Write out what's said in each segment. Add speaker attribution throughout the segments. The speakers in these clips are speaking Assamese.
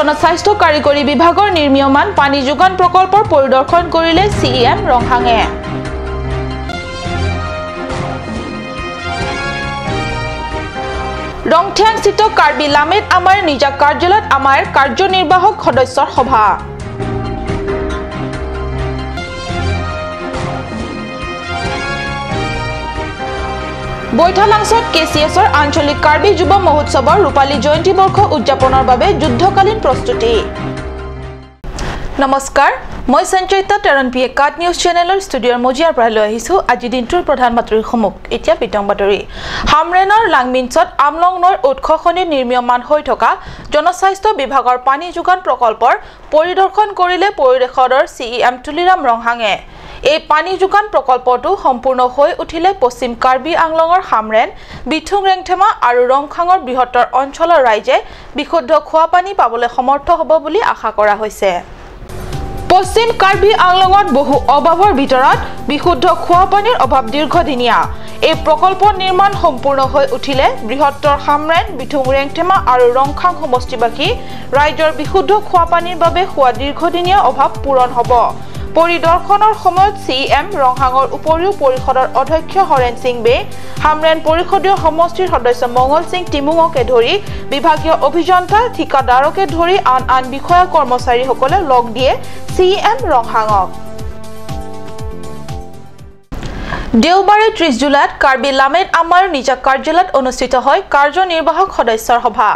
Speaker 1: জনস্বাস্থ্য কাৰিকৰী বিভাগৰ নিৰ্মীয়মান পানী যোগান প্ৰকল্পৰ পৰিদৰ্শন কৰিলে চিইএম ৰংহাঙে। ৰংথিয়াংস্থিত কাৰ্বি লামেত আমাৰ নিজা কাৰ্যালয়ত আমাৰ কাৰ্যনিৰ্বাহক সদস্যৰ সভা। বৈঠালাংছত কেচিএছৰ আঞ্চলিক কাৰ্বি যুৱ মহোৎসৱৰ ৰূপালী জয়ন্তী বৰ্ষ উদযাপনৰ বাবে যুদ্ধকালীন প্ৰস্তুতি। নমস্কাৰ, মই সঞ্চয়িতা টেৰণ পি কাট নিউজ চেনেলৰ ষ্টুডিঅ'ৰ মজিয়াৰ পৰা লৈ আহিছোঁ আজি দিনটোৰ প্ৰধান বাতৰিসমূহ। এতিয়া বিতং বাতৰি। হামৰেনৰ লাংমিনছত আমলং নৈৰ উৎসখনিত নিৰ্মীয়মান হৈ থকা জনস্বাস্থ্য বিভাগৰ পানী যোগান প্ৰকল্পৰ পৰিদৰ্শন কৰিলে পৰিষদৰ চিইএম তুলিৰাম ৰংহাঙে। এই পানী যোগান প্ৰকল্পটো সম্পূৰ্ণ হৈ উঠিলে পশ্চিম কাৰ্বি আংলঙৰ হামৰেন, বিথুং ৰেংথেমা আৰু ৰংখাঙৰ বৃহত্তৰ অঞ্চলৰ ৰাইজে বিশুদ্ধ খোৱাপানী পাবলৈ সমৰ্থ হ'ব বুলি আশা কৰা হৈছে। পশ্চিম কাৰ্বি আংলঙত বহু অভাৱৰ ভিতৰত বিশুদ্ধ খোৱাপানীৰ অভাৱ দীৰ্ঘদিনীয়া। এই প্ৰকল্প নিৰ্মাণ সম্পূৰ্ণ হৈ উঠিলে বৃহত্তৰ হামৰেন, বিথুং ৰেংথেমা আৰু ৰংখাং সমষ্টিবাসী ৰাইজৰ বিশুদ্ধ খোৱাপানীৰ বাবে হোৱা দীৰ্ঘদিনীয়া অভাৱ পূৰণ হ'ব। পৰিদৰ্শনৰ সময়ত চিইএম ৰংহাঙৰ উপৰিও পৰিষদৰ অধ্যক্ষ হৰেণ সিং বে, হামৰেন পৰিষদীয় সমষ্টিৰ সদস্য মঙল সিং টিমুঙকে ধৰি বিভাগীয় অভিযন্তা, ঠিকাদাৰকে ধৰি আন আন বিষয়া কৰ্মচাৰীসকলে লগ দিয়ে চিইএম ৰংহাঙক। দেওবাৰে 30 জুলাইত কাৰ্বি লামেত আমাৰ নিজা কাৰ্যালয়ত অনুষ্ঠিত হয় কাৰ্যনিৰ্বাহক সদস্যৰ সভা।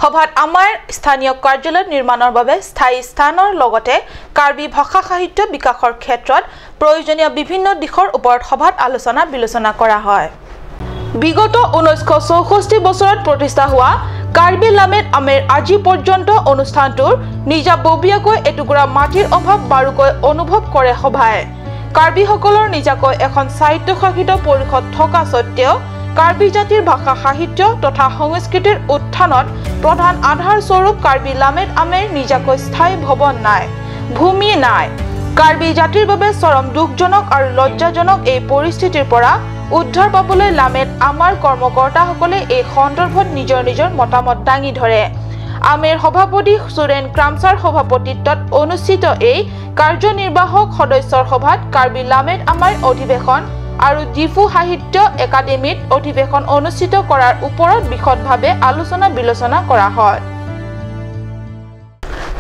Speaker 1: সভাত আমাৰ স্থানীয় কাৰ্যালয় নিৰ্মাণৰ বাবে স্থায়ী স্থানৰ লগতে কাৰ্বি ভাষা সাহিত্য বিকাশৰ ক্ষেত্ৰত প্ৰয়োজনীয় বিভিন্ন দিশৰ ওপৰত সভাত আলোচনা বিলোচনা কৰা হয়। বিগত 1964 বছৰত প্ৰতিষ্ঠা হোৱা কাৰ্বি লামেত আমেৰ আজি পৰ্যন্ত অনুষ্ঠানটোৰ নিজাববীয়াকৈ এটুকুৰা মাটিৰ অভাৱ বাৰুকৈ অনুভৱ কৰে সভাই। কাৰ্বিসকলৰ নিজাকৈ এখন স্বায়ত্তশাসিত পৰিষদ থকা স্বত্তেও কাৰ্বি জাতিৰ ভাষা সাহিত্য তথা সংস্কৃতিৰ উত্থানত প্ৰধান আধাৰস্বৰূপ কাৰ্বি লামেত আমেৰ নিজাকৈ স্থায়ী ভৱন নাই, ভূমি নাই। কাৰ্বি জাতিৰ বাবে চৰম দুখজনক আৰু লজ্জাজনক এই পৰিস্থিতিৰ পৰা উদ্ধাৰ পাবলৈ লামেত আমাৰ কৰ্মকৰ্তাসকলে এই সন্দৰ্ভত নিজৰ নিজৰ মতামত দাঙি ধৰে। আমেৰ সভাপতি সুৰেন ক্ৰামচাৰ সভাপতিত্বত অনুষ্ঠিত এই কাৰ্যনিৰ্বাহক সদস্যৰ সভাত কাৰ্বি লামেত আমাৰ অধিৱেশন আৰু ডিফু সাহিত্য একাডেমীত অধিৱেশন অনুষ্ঠিত কৰাৰ ওপৰত বিশদভাৱে আলোচনা বিলোচনা কৰা হয়।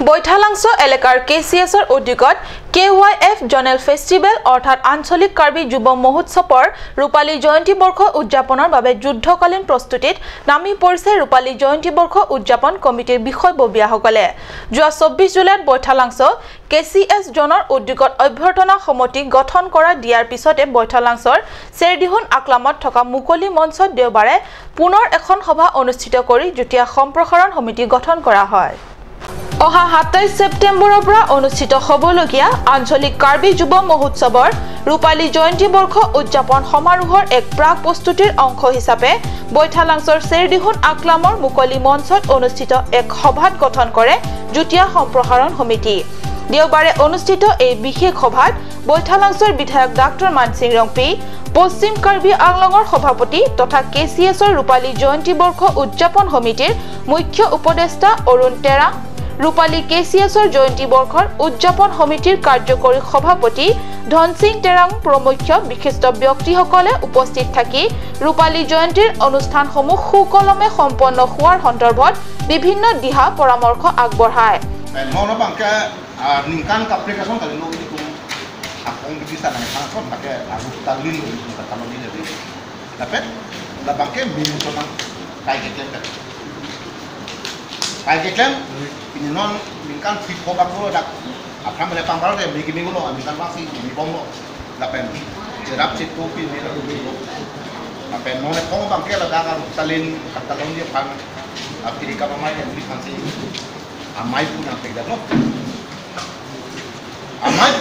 Speaker 1: বৈঠালাংছ এলেকাৰ কেচিএছৰ উদ্যোগত কেৱাইএফ জনেল ফেষ্টিভেল অৰ্থাৎ আঞ্চলিক কাৰ্বি যুৱ মহোৎসৱৰ ৰূপালী জয়ন্তী বৰ্ষ উদযাপনৰ বাবে যুদ্ধকালীন প্ৰস্তুতিত নামি পৰিছে ৰূপালী জয়ন্তী বৰ্ষ উদযাপন কমিটিৰ বিষয়ববীয়াসকলে। যোৱা 24 জুলাইত বৈঠালাংছ কেচিএছ জনৰ উদ্যোগত অভ্যৰ্থনা সমিতি গঠন কৰা দিয়াৰ পিছতে বৈঠালাংছৰ চেৰদিহুন আকলামত থকা মুকলি মঞ্চত দেওবাৰে পুনৰ এখন সভা অনুষ্ঠিত কৰি যুটীয়া সম্প্ৰসাৰণ সমিতি গঠন কৰা হয়। অহা 27 ছেপ্টেম্বৰৰ পৰা অনুষ্ঠিত হ'বলগীয়া আঞ্চলিক কাৰ্বি যুৱ মহোৎসৱৰ ৰূপালী জয়ন্তী বৰ্ষ উদযাপন সমাৰোহৰ এক প্ৰাক প্ৰস্তুতিৰ অংশ হিচাপে বৈঠালাংছৰ চেৰদিহুন আকলামৰ মুকলি মঞ্চত অনুষ্ঠিত এক সভাত গঠন কৰে যুটীয়া সম্প্ৰসাৰণ সমিতি। দেওবাৰে অনুষ্ঠিত এই বিশেষ সভাত বৈঠালাংছৰ বিধায়ক ডাক্তৰ মানসিং ৰংপি, পশ্চিম কাৰ্বি আংলঙৰ সভাপতি তথা কেচিএছৰ ৰূপালী জয়ন্তী বৰ্ষ উদযাপন সমিতিৰ মুখ্য উপদেষ্টা অৰুণ তেৰাং, ৰূপালী কেচিএছৰ জয়ন্তী বৰ্ষৰ উদযাপন সমিতিৰ কাৰ্যকৰী সভাপতি ধনসিং তেৰাং প্ৰমুখ্য বিশিষ্ট ব্যক্তিসকলে উপস্থিত থাকি ৰূপালী জয়ন্তীৰ অনুষ্ঠানসমূহ সুকলমে সম্পন্ন হোৱাৰ সন্দৰ্ভত বিভিন্ন দিহা পৰামৰ্শ আগবঢ়ায়।
Speaker 2: Kai pinon mingkan fit ko bako dak apram le pambaro de mi kimi lo mingkan basi mi bom lo la pen jerap chit ko pin ni la lu la pen no le kong bang ke la da ka talin katalon dia pang apiri ka mai mi phan si amai pu na pe da no amai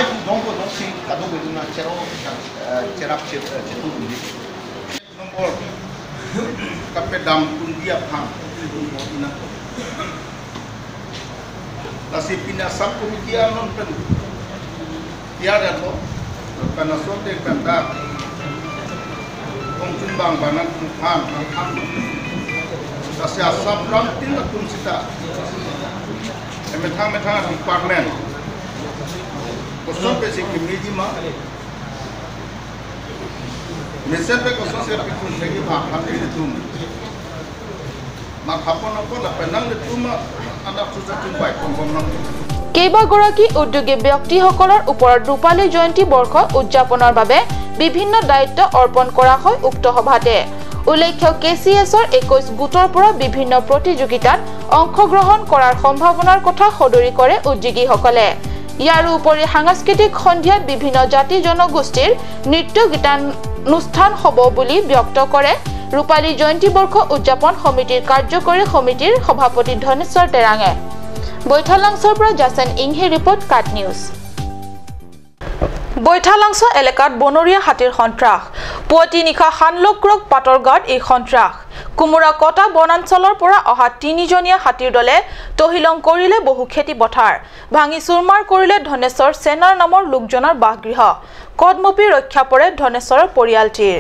Speaker 2: pu dong ko no si ka do na chero cherap chit chetu ni nombor ka pe dam kun dia phang Nasi pindah sub komiti non pen tiada lo karena sote kanda kong cumbang banan pam pam nasi asap ram tin tum sita
Speaker 3: Methang department question pe si kimni ji ma mission pe question se pi se ki bha kham ni tum ma khapon ko la penang ni tum anak su tum bai kom kom na।
Speaker 1: কেইবাগৰাকী উদ্যোগী ব্যক্তিসকলৰ ওপৰত ৰূপালী জয়ন্তী বৰ্ষ উদযাপনৰ বাবে বিভিন্ন দায়িত্ব অৰ্পণ কৰা হয় উক্ত সভাতে। উল্লেখ্য কেচিএছৰ 21 গোটৰ পৰা বিভিন্ন প্ৰতিযোগিতাত অংশগ্ৰহণ কৰাৰ সম্ভাৱনাৰ কথা সদৰি কৰে উদ্যোগীসকলে। ইয়াৰোপৰি সাংস্কৃতিক সন্ধিয়াত বিভিন্ন জাতি জনগোষ্ঠীৰ নৃত্য গীতানুষ্ঠান হ'ব বুলি ব্যক্ত কৰে ৰূপালী জয়ন্তী বৰ্ষ উদযাপন সমিতিৰ কাৰ্যকৰী সমিতিৰ সভাপতি ধনেশ্বৰ তেৰাঙে। বৈঠালাংছৰ পৰা জাসেন ইংহি ৰিপৰ্ট, কাট নিউজ। বৈঠালাংছ এলেকাত বনৰীয়া হাতীৰ সন্ত্ৰাস। পুৱতি নিশা সানলক্ৰক পাটৰগাঁৱত এই সন্ত্ৰাস। কোমোৰা কটা বনাঞ্চলৰ পৰা অহা তিনিজনীয়া হাতীৰ দলে তহিলং কৰিলে বহু খেতি পথাৰ, ভাঙি চুৰমাৰ কৰিলে ধনেশ্বৰ সেনাৰ নামৰ লোকজনৰ বাসগৃহ। কদমপি ৰক্ষা পৰে ধনেশ্বৰৰ পৰিয়ালটিৰ।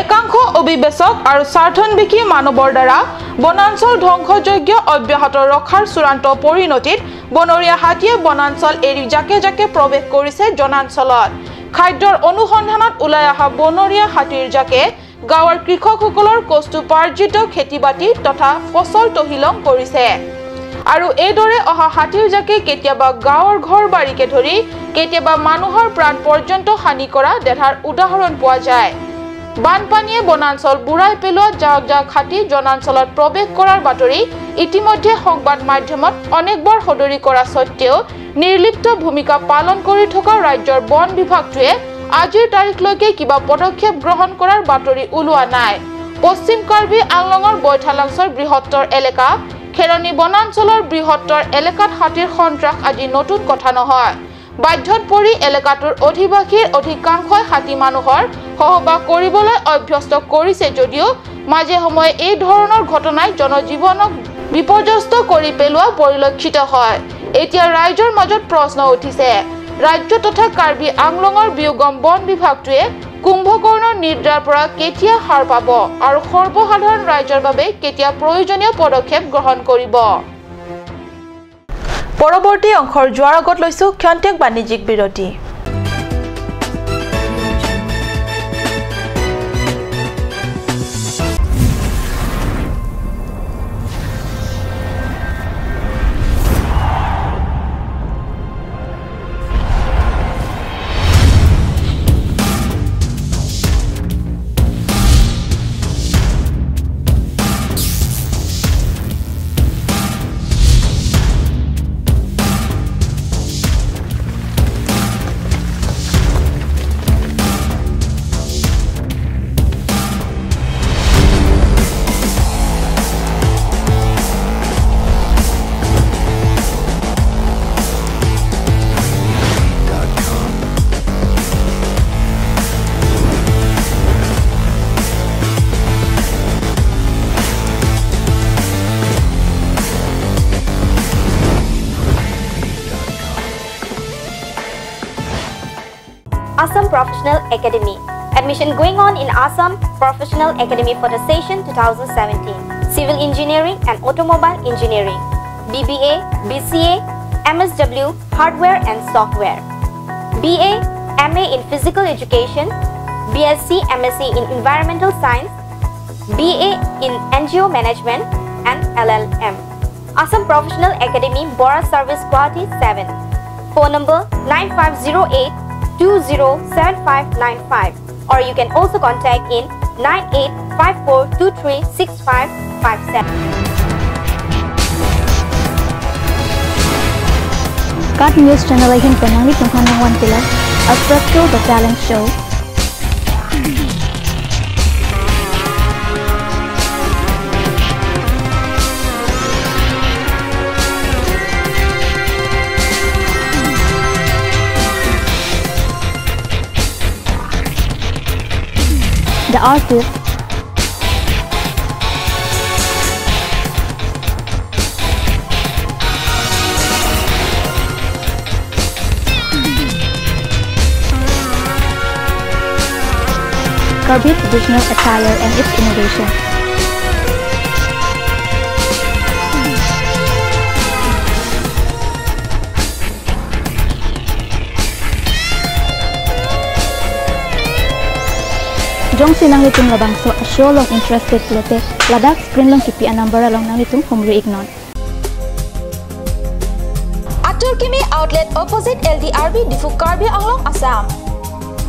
Speaker 1: একাংশ অবিবেচক আৰু স্বাৰ্থন্বেষী মানৱৰ দ্বাৰা বনাঞ্চল ধ্বংসযজ্ঞ অব্যাহত ৰখাৰ চূড়ান্ত পৰিণতিত বনৰীয়া হাতীয়ে বনাঞ্চল এৰি জাকে জাকে প্ৰৱেশ কৰিছে জনাঞ্চলত। খাদ্যৰ অনুসন্ধানত ওলাই অহা বনৰীয়া হাতীৰ জাকে গাঁৱৰ কৃষকসকলৰ কষ্টোপাৰ্জিত খেতি বাতি তথা ফচল তহিলং কৰিছে। আৰু এইদৰে অহা হাতীৰ জাকে কেতিয়াবা গাঁৱৰ ঘৰ বাৰীকে ধৰি কেতিয়াবা মানুহৰ প্ৰাণ পৰ্যন্ত হানি কৰা দেখাৰ উদাহৰণ পোৱা যায়। বানপানীয়ে বনাঞ্চল বুৰাই পেলোৱা জাক জাক হাতী জনাঞ্চলত প্ৰৱেশ কৰাৰ বাতৰি ইতিমধ্যে সংবাদ মাধ্যমত অনেকবাৰ সদৰি কৰা সত্ত্বেও নিৰ্লিপ্ত ভূমিকা পালন কৰি থকা ৰাজ্যৰ বন বিভাগটোৱে আজিৰ তাৰিখলৈকে কিবা পদক্ষেপ গ্ৰহণ কৰাৰ বাতৰি ওলোৱা নাই। পশ্চিম কাৰ্বি আংলঙৰ বৈঠালাংছৰ বৃহত্তৰ এলেকা খেৰণি বনাঞ্চলৰ বৃহত্তৰ এলেকাত হাতীৰ সন্ত্ৰাস আজি নতুন কথা নহয়। বাধ্যত পৰি এলেকাটোৰ অধিবাসীৰ অধিকাংশই হাতী মানুহৰ সহবাস কৰিবলৈ অভ্যস্ত কৰিছে যদিও মাজে সময়ে এই ধৰণৰ ঘটনাই জনজীৱনক বিপৰ্যস্ত কৰি পেলোৱা পৰিলক্ষিত হয়। এতিয়া ৰাইজৰ মাজত প্ৰশ্ন উঠিছে, ৰাজ্য তথা কাৰ্বি আংলঙৰ বিয়োগম বন বিভাগটোৱে কুম্ভকৰ্ণৰ নিদ্ৰাৰ পৰা কেতিয়া সাৰ পাব আৰু সৰ্বসাধাৰণ ৰাইজৰ বাবে কেতিয়া প্ৰয়োজনীয় পদক্ষেপ গ্ৰহণ কৰিব? পৰৱৰ্তী অংশৰ যোৱাৰ আগত লৈছো ক্ষন্তেক বাণিজ্যিক বিৰতি।
Speaker 4: Assam Professional Academy. Admission going on in Assam Professional Academy for the session 2017. Civil Engineering and Automobile Engineering, BBA, BCA, MSW, Hardware and Software, BA, MA in Physical Education, BSc, MSc in Environmental Science, BA in NGO Management and LLM. Assam Professional Academy, Bora Service Guwahati 7. Phone number 9508 207595, or you can also contact in 9854236557.
Speaker 5: Cut News Channel ahin panangi tunghanang one kila Astracto the Talent Show. The artist Karbi traditional attire and its innovation. Jong sinang litung labang so asyo long interested lote Ladakh screen long kipi a number along nang litung humri ignon.
Speaker 1: Atur Kimi outlet opposite LDRB Difu Karbi Anglong, Assam.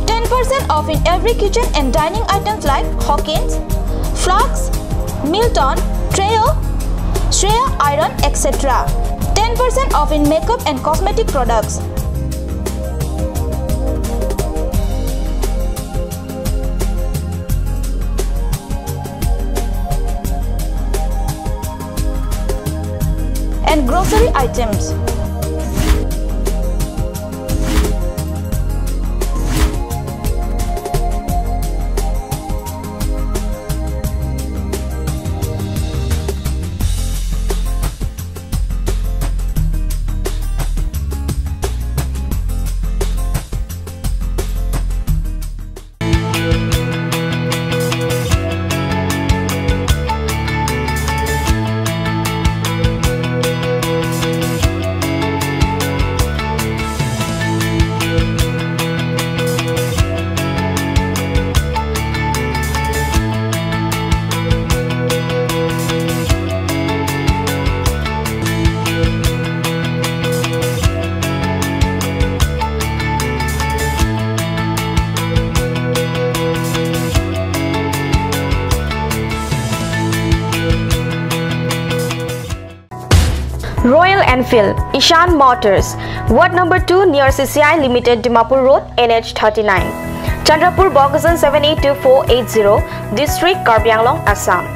Speaker 1: 10% off in every kitchen and dining items like Hawkins, Flux, Milton, Treo, Shreya Iron, etc. 10% off in makeup and cosmetic products. And grocery items.
Speaker 4: Royal Enfield, Ishan Motors, Ward number 2 near CCI Limited, Dimapur Road, NH 39, Chandrapur, Bokajan 782480, District Karbi Anglong, Assam.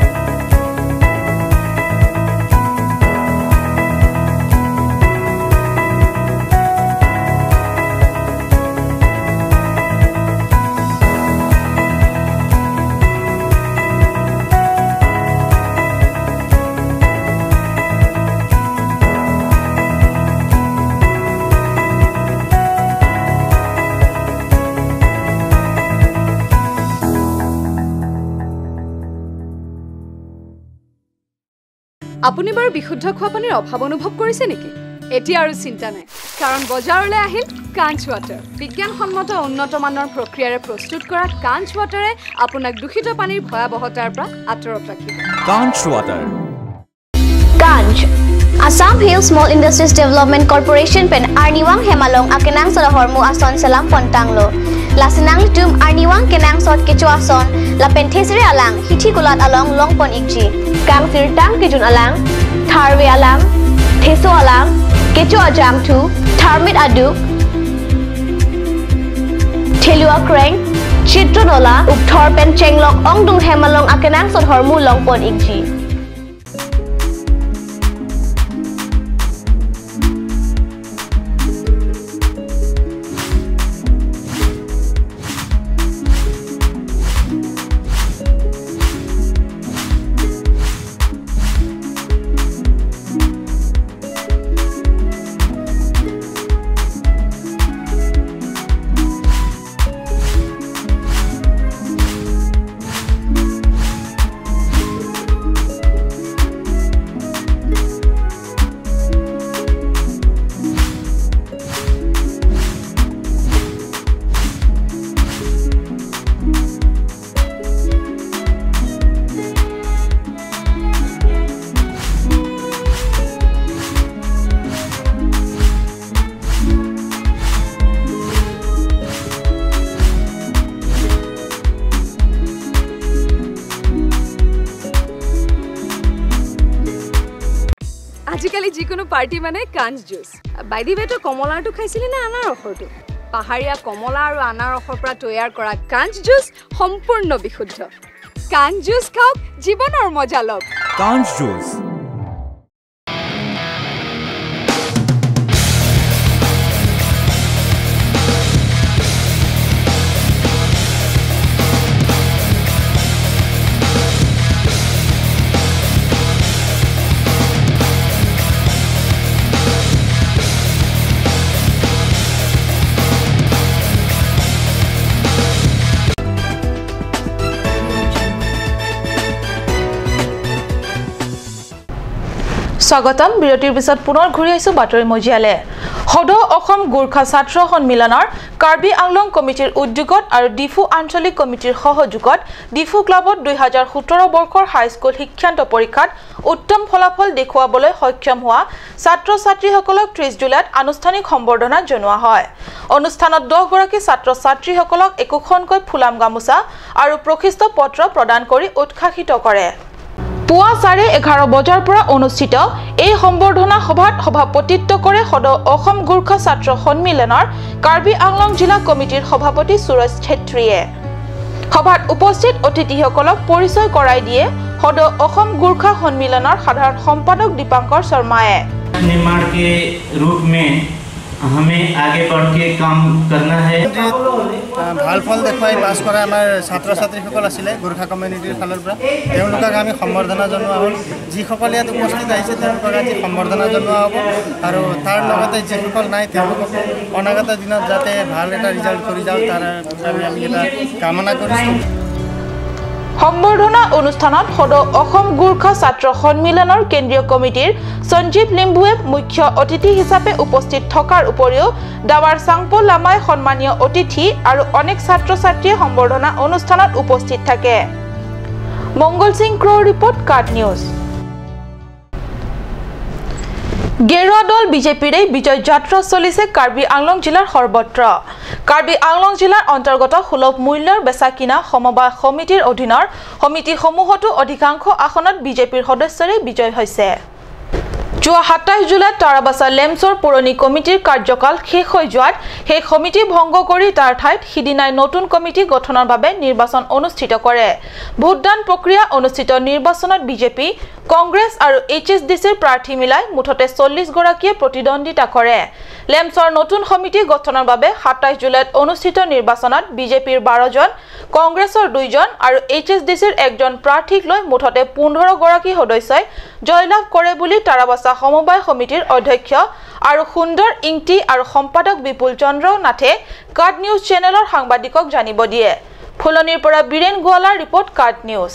Speaker 6: আপুনি বাৰু বিশুদ্ধ খোৱা পানীৰ অভাৱ অনুভৱ কৰিছে নেকি? এতিয়া আৰু চিন্তা নাই, কাৰণ বজাৰলৈ আহিল কাঞ্চ ৱাটাৰ। বিজ্ঞানসন্মত উন্নত মানৰ প্ৰক্ৰিয়াৰে প্ৰস্তুত কৰা কাঞ্চ ৱাটাৰে আপোনাক দূষিত পানীৰ ভয়াৱহতাৰ পৰা আঁতৰত ৰাখিব।
Speaker 7: Kanch water.
Speaker 4: Kanch Assam Hill Small Industries Development Corporation pen Arniwang Hemalong akenang solohormu ason salam pontanglo. Lasinang tum Arniwang kenang sot kecho ason lapen thesre alang hithi kulat along long pon ikji. Kang sirtang kejun alang, tharwe alang, theso alang, kecho ajang thu, tharmit adu, thelua kreng, chitronola, upthor pen chenglok ongdung hemalong akenang sot hormu long pon ikji.
Speaker 6: আজিকালি যিকোনো পাৰ্টি মানে কাঞ্চ জুচ। বাই the ৱে, তই কমলাৰটো খাইছিলি নে আনাৰসৰটো? পাহাৰীয়া কমলা আৰু আনাৰসৰ পৰা তৈয়াৰ কৰা কাঞ্চ জুচ সম্পূৰ্ণ বিশুদ্ধ। কাঞ্চ জুচ খাওক, জীৱনৰ মজা লওক।
Speaker 7: কাঞ্চ জুচ।
Speaker 1: স্বাগতম। বিৰতিৰ পিছত পুনৰ ঘূৰি আহিছো বাতৰি মজিয়ালে। সদৌ অসম গোৰ্খা ছাত্ৰ সন্মিলনৰ কাৰ্বি আংলং কমিটিৰ উদ্যোগত আৰু ডিফু আঞ্চলিক কমিটিৰ সহযোগত ডিফু ক্লাবত 2017 বৰ্ষৰ হাইস্কুল শিক্ষান্ত পৰীক্ষাত উত্তম ফলাফল দেখুৱাবলৈ সক্ষম হোৱা ছাত্ৰ ছাত্ৰীসকলক 30 জুলাইত আনুষ্ঠানিক সম্বৰ্ধনা জনোৱা হয়। অনুষ্ঠানত 10 গৰাকী ছাত্ৰ ছাত্ৰীসকলক একোখনকৈ ফুলাম গামোচা আৰু প্ৰশস্তি পত্ৰ প্ৰদান কৰি উৎসাহিত কৰে। পুৱা 11:30 বজাৰ পৰা অনুষ্ঠিত এই সম্বৰ্ধনা সভাত সভাপতিত্ব কৰে সদৌ অসম গোৰ্খা ছাত্ৰ সন্মিলনৰ কাৰ্বি আংলং জিলা কমিটিৰ সভাপতি সুৰজ ছেত্ৰীয়ে। সভাত উপস্থিত অতিথিসকলক পৰিচয় কৰাই দিয়ে সদৌ অসম গোৰ্খা সন্মিলনৰ সাধাৰণ সম্পাদক দীপাংকৰ শৰ্মায়ে।
Speaker 8: निर्माण के रूप में हमें आगे बढ़ के काम करना है।
Speaker 9: ভাল ফল দেখুৱাই পাছ কৰা আমাৰ ছাত্ৰ ছাত্ৰীসকল আছিলে গোৰ্খা কমিউনিটিৰ ফালৰ পৰা, তেওঁলোকক আমি সম্বৰ্ধনা জনোৱা হ'ল। যিসকল ইয়াত উপস্থিত আহিছে তেওঁলোকক আজি সম্বৰ্ধনা জনোৱা হ'ব আৰু তাৰ লগতে যিসকল নাই তেওঁলোককো অনাগত দিনত যাতে ভাল এটা ৰিজাল্ট কৰি যাওক তাৰ বাবে আমি এটা কামনা কৰিছোঁ।
Speaker 1: সম্বৰ্ধনা অনুষ্ঠানত সদৌ অসম গোৰ্খা ছাত্ৰ সন্মিলনৰ কেন্দ্ৰীয় কমিটিৰ সঞ্জীৱ লিম্বুৱে মুখ্য অতিথি হিচাপে উপস্থিত থকাৰ উপৰিও দাৱাৰ চাংপো লামাই সন্মানীয় অতিথি আৰু অনেক ছাত্ৰ ছাত্ৰীয়ে সম্বৰ্ধনা অনুষ্ঠানত উপস্থিত থাকে। মংগল সিং ক্ৰ'ৰ ৰিপৰ্ট, কাট নিউজ। গেৰুৱা দল বিজেপিৰে বিজয় যাত্ৰা চলিছে কাৰ্বি আংলং জিলাৰ সৰ্বত্ৰ। কাৰ্বি আংলং জিলাৰ অন্তৰ্গত সুলভ মূল্যৰ বেচা কিনা সমবায় সমিতিৰ অধীনৰ সমিতিসমূহতো অধিকাংশ আসনত বিজেপিৰ সদস্যৰে বিজয় হৈছে। যোৱা 27 জুলাইত তাৰাবাছা লেমছৰ পুৰণি কমিটিৰ কাৰ্যকাল শেষ হৈ যোৱাত সেই সমিতি ভংগ কৰি তাৰ ঠাইত সিদিনাই নতুন কমিটি গঠনৰ বাবে নিৰ্বাচন অনুষ্ঠিত কৰে। ভোটদান প্ৰক্ৰিয়া অনুষ্ঠিত নিৰ্বাচনত বিজেপি, কংগ্ৰেছ আৰু এইচ এছ ডি চিৰ প্ৰাৰ্থী মিলাই মুঠতে 40 গৰাকীয়ে প্ৰতিদ্বন্দ্বিতা কৰে। লেমছৰ নতুন সমিতি গঠনৰ বাবে 27 জুলাইত অনুষ্ঠিত নিৰ্বাচনত বিজেপিৰ 12 জন, কংগ্ৰেছৰ 2 জন আৰু এইচ এছ ডি চিৰ একজন প্ৰাৰ্থীক লৈ মুঠতে 15 গৰাকী সদস্যই জয়লাভ কৰে বুলি তাৰাবাছা সমবায় সমিতিৰ অধ্যক্ষ আৰু সুন্দৰ ইংটি আৰু সম্পাদক বিপুল চন্দ্ৰ নাথে কাট নিউজ চেনেলৰ সাংবাদিকক জানিব দিয়ে। ফুলনিৰ পৰা বীৰেন গোৱালাৰ ৰিপৰ্ট, কাট নিউজ।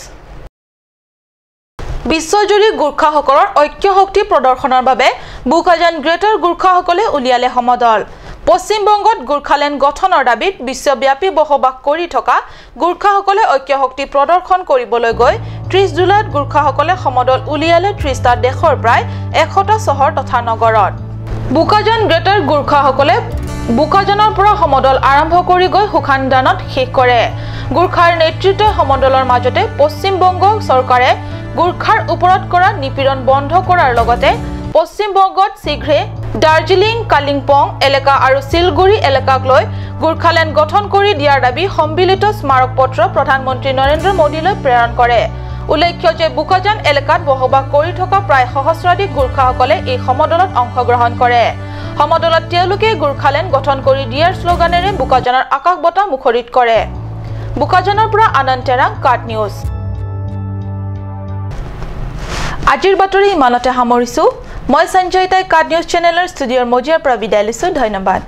Speaker 1: বিশ্বজুৰি গোৰ্খাসকলৰ ঐক্য শক্তি প্ৰদৰ্শনৰ বাবে বোকাজান গ্ৰেটাৰ গোৰ্খাসকলে উলিয়ালে সমদল। পশ্চিমবংগত গোৰ্খালেণ্ড গঠনৰ দাবীত বিশ্বব্যাপী বসবাস কৰি থকা গোৰ্খাসকলে ঐক্য শক্তি প্ৰদৰ্শন কৰিবলৈ গৈ 30 জুলাইত গোৰ্খাসকলে সমদল উলিয়ালে 30টা দেশৰ প্ৰায় 100টা চহৰ তথা নগৰত। বোকাজান গ্ৰেটাৰ গোৰ্খাসকলে বোকাজানৰ পৰা সমদল আৰম্ভ কৰি গৈ সুখানদানত শেষ কৰে। গোৰ্খাৰ নেতৃত্বই সমদলৰ মাজতে পশ্চিমবংগ চৰকাৰে গোৰ্খাৰ ওপৰত কৰা নিপীড়ন বন্ধ কৰাৰ লগতে পশ্চিমবংগত শীঘ্ৰে দাৰ্জিলিং, কালিম্পং এলেকা আৰু শিলগুৰি এলেকাক লৈ গোৰ্খালেণ্ড গঠন কৰি দিয়াৰ দাবী সম্মিলিত স্মাৰকপত্ৰ প্ৰধানমন্ত্ৰী নৰেন্দ্ৰ মোদীলৈ প্ৰেৰণ কৰে। উল্লেখ্য যে বোকাজান এলেকাত বসবাস কৰি থকা প্ৰায় সহস্ৰাধিক গোৰ্খাসকলে এই সমদলত অংশগ্ৰহণ কৰে। সমদলত তেওঁলোকে গোৰ্খালেণ্ড গঠন কৰি দিয়াৰ শ্লোগানেৰে বোকাজানৰ আকাশ বতাহ মুখৰিত কৰে। বোকাজানৰ পৰা আনন্দ তেৰাং, কাট নিউজ। আজিৰ বাতৰি ইমানতে সামৰিছো। মই সঞ্জয়িতাই কাট নিউজ চেনেলৰ ষ্টুডিঅ'ৰ মজিয়াৰ পৰা বিদায় লৈছো। ধন্যবাদ।